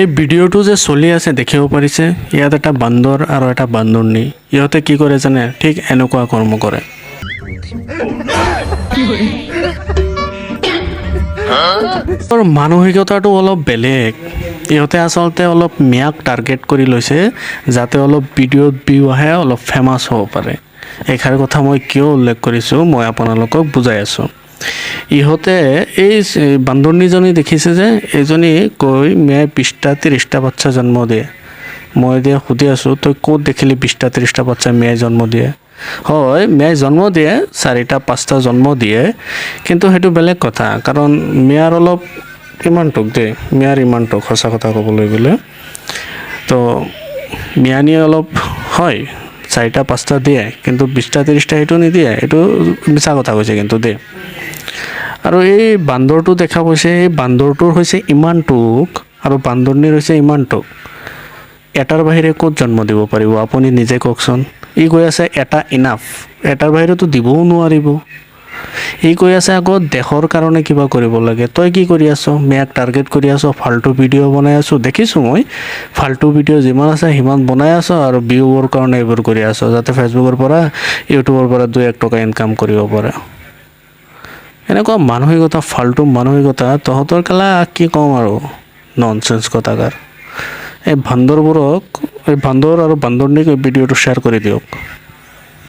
এই ভিডিঅ'টো যে চলি আছে, দেখিব পাৰিছে, ইয়াত এটা বান্দৰ আৰু এটা বান্দৰনী। ইহঁতে কি কৰে জানে? ঠিক এনেকুৱা কৰ্ম কৰে। মানসিকতাটো অলপ বেলেগ। ইহঁতে আচলতে অলপ মিয়াক টাৰ্গেট কৰি লৈছে, যাতে অলপ ভিডিঅ'ত ভিউ আহে, অলপ ফেমাছ হ'ব পাৰে। এইষাৰ কথা মই কিয় উল্লেখ কৰিছোঁ, মই আপোনালোকক বুজাই আছোঁ। ইহঁতে এই বান্দৰনীজনী দেখিছে যে এইজনী কৈ মিয়াই 20টা 30টা বাচ্চা জন্ম দিয়ে। মই এতিয়া সুধি আছোঁ, তই ক'ত দেখিলি 20টা 30টা বাচ্চা মিয়াই জন্ম দিয়ে? হয়, মিয়াই জন্ম দিয়ে, চাৰিটা পাঁচটা জন্ম দিয়ে, কিন্তু সেইটো বেলেগ কথা। কাৰণ মিয়াৰ অলপ ইমানটোক দেই, মিয়াৰ ইমানটোক সঁচা কথা ক'বলৈ গ'লে তো মিয়ানীয়ে অলপ হয় চাৰিটা পাঁচটা দিয়ে, কিন্তু 20টা 30টা সেইটো নিদিয়ে। এইটো মিছা কথা কৈছে কিন্তু দেই। আৰু এই বান্দৰটো দেখা পাইছে, এই বান্দৰটোৰ হৈছে ইমান টোক আৰু বান্দৰনীৰ হৈছে ইমান টোক। এটাৰ বাহিৰে ক'ত জন্ম দিব পাৰিব, আপুনি নিজে কওকচোন? ই কৈ আছে এটা ইনাফ, এটাৰ বাহিৰেতো দিবও নোৱাৰিব। ই কৈ আছে আকৌ দেশৰ কাৰণে কিবা কৰিব লাগে। তই কি কৰি আছ? মিয়াক টাৰ্গেট কৰি আছ, ফাল্টু ভিডিঅ' বনাই আছ। দেখিছোঁ মই, ফাল্টু ভিডিঅ' যিমান আছে সিমান বনাই আছ আৰু ভিউৰ কাৰণে এইবোৰ কৰি আছ, যাতে ফেচবুকৰ পৰা, ইউটিউবৰ পৰা দুই এক টকা ইনকাম কৰিব পাৰে। এনেকুৱা মানসিকতা, ফাল্টু মানসিকতা তহঁতৰ কেলা, কি ক'ম আৰু, ননচেন্স কথাকাৰ। এই বান্দৰবোৰক, এই বান্দৰ আৰু বান্দৰনীক এই ভিডিঅ'টো শ্বেয়াৰ কৰি দিয়ক।